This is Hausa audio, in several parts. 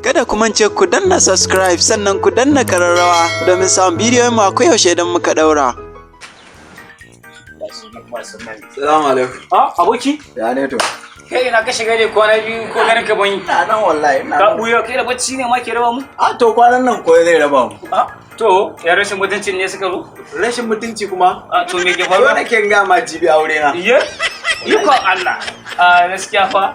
Kada ku mance ku danna subscribe, sannan ku danna kararrawa domin samun bidiyon mu a koyaushe idan muka daura. Salamu alaikum. Ah, aboki? Ya ne to? Kai, ina ka shiga ne kwana biyu, ko ganin ka ban yi? Ina nan wallahi, ina Ka nan. buya kai da bacci ne ma ke raba mu? A to, kwanan nan ko zai raba mu. Ah, to, ya rashin mutuncin ne suka zo? Rashin mutunci kuma? Ah, to, me ke Yau faruwa? nake ga ma jibi aure na. Iye? Ikon Allah. Ah, gaskiya fa.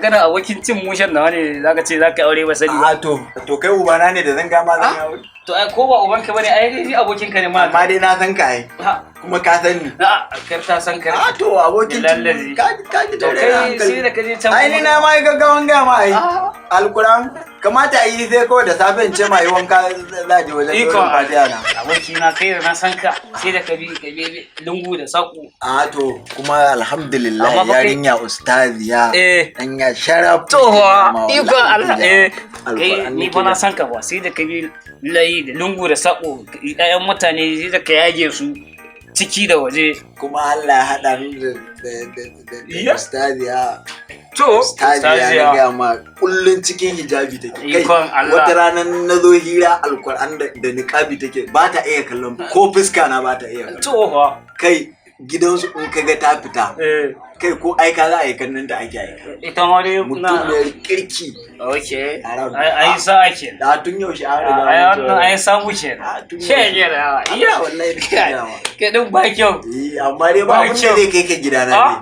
Kana abokin cin mushen nawa ne zaka ce zaka aure ba sani ba. A to, kai ubana ne da zan ga ma zan yi aure? To ai ko ba ubanka bane, ai ni abokinka ne ma. Amma dai na san ka ai. Ha, Kuma ka san ni. a kar ta san kar. A to, abokin Lallazi. ka ji To da kai hankali. sai da ka je can. Ai ni na ma yi gaggawan ga ma ai. Ah. Alkuran kamata a yi sai kawai da safe in ce ma yi wanka, za a je wajen Ikon dorin fatiha na. Aboki na, kai da na san ka sai da ka bi lungu da saƙo. A to, kuma alhamdulillah, Amma fa kai- yarinya ustaziya. Danya sharaf. To, ikon Allah, eh, kai Alkur'an ni nake fa na ga. san ka ba, sai da ka bi layi da lungu da saƙo, ƴaƴan mutane sai da ka yage su ciki da waje. Kuma Allah ya haɗa ni da Iya. ustaziya. To, Ustaziya na gaya ma, kullun cikin hijabi take kai. Ikon Allah. Wata ranar na zo hira, alkur'an da niqabi take, ba ta iya kallon ko fuska na, ba ta iya kallon. To fa. Kai, gidansu in ka ga ta fita, kai, ko aika za a yi kannin da ake aika. Ita ma dai na Mutumiyar kirki. Okay. Haram. Ai ai sa'a kenan. Da tun yaushe an riga Ai mun wannan ai samu kenan. Ah, tun Shege yaushe. da yawa. Allah, wallahi da yawa. Kai din ba kyau. Eh, amma dai ba Ba abin da kyau. zai kai ka gidana Ah,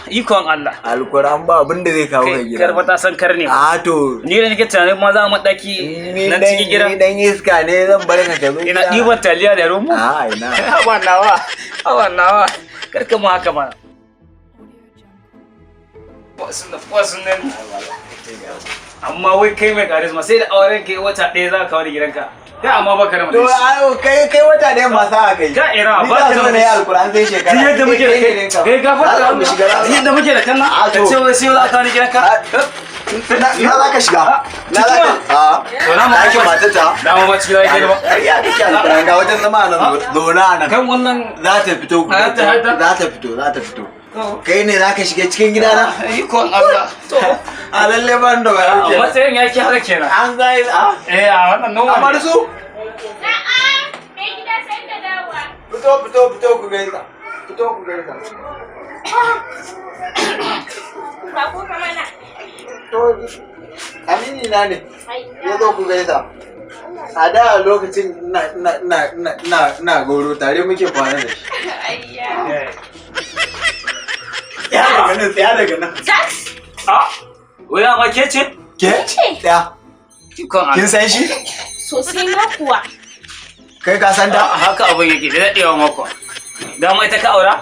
ne. ikon Allah. Alkur'an ba abin da zai kawo ka Kai gida. karfa ta san kar ne. A to. Ni da nake tunanin ma za mu daki Ni nan dan cikin gida. Ni dan iska ne zan bar ka ka zo Ina gida? ɗiban taliya da romo. A ina. Haba nawa, haba nawa. Kar ka mu haka mana. Wasu nan. Amma wai kai mai karisma, sai da auren kai wata ɗaya za ka kawo da gidanka. Kai amma baka da To mutunci. ayo, kai wata ɗaya ma sa kai. Ka ina, Ni ba da ka so da ne mutunci. alkur'an sai shekara. Duk yadda muke da Kai kai, ne ka. kai gafara. Allah mu shiga. Duk yadda muke da kanna, A ka to. ce wai sai za ka kawo ni gidanka. Na na za ka shiga. Na za ka. A. To na ma Ɗakin matata. Dama ba cikin yake ba. Ƙarya kake, alkur'an ga wajen zama a nan, zauna a nan. Kan wannan Za ta fito. Za ta- Za ta fito, za ta fito. Kai ne za ka shiga cikin gidana? Ikon Allah. To, A lalle ban da a bayan. matsayin yake haka kenan. An zai a. Eh, a wannan noma. Amar su. Na'am, mai gida, sai da dawa. Fito, fito, fito ku gaisa. Fito ku gaisa. Ba ko ka mana. To, amini na ne. Ya zo ku gaisa. A da lokacin ina goro, tare muke kwana da shi. Ayya. Tsaya daga nan, tsaya daga nan. Zax? Ah, wai amma ke ce? Ke? Ce. Tsaya. Ikon Kin Allah. san shi? Sosai ma kuwa. Kai ka san ta? Haka abin yake da daɗewa mako. Dama ita ka aura?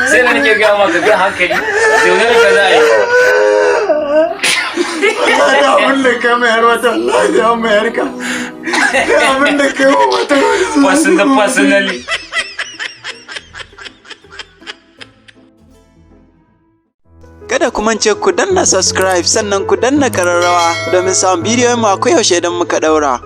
Sai na nake gaya maka bi hankali, zaune ka za a yi. Da abin da ka mayar wata, Allah ya mayar ka. Da abin da kai wa wata. Personal, personally. Kada ku mance ku danna subscribe, sannan ku danna kararrawa domin samun bidiyon mu a koyaushe idan muka daura.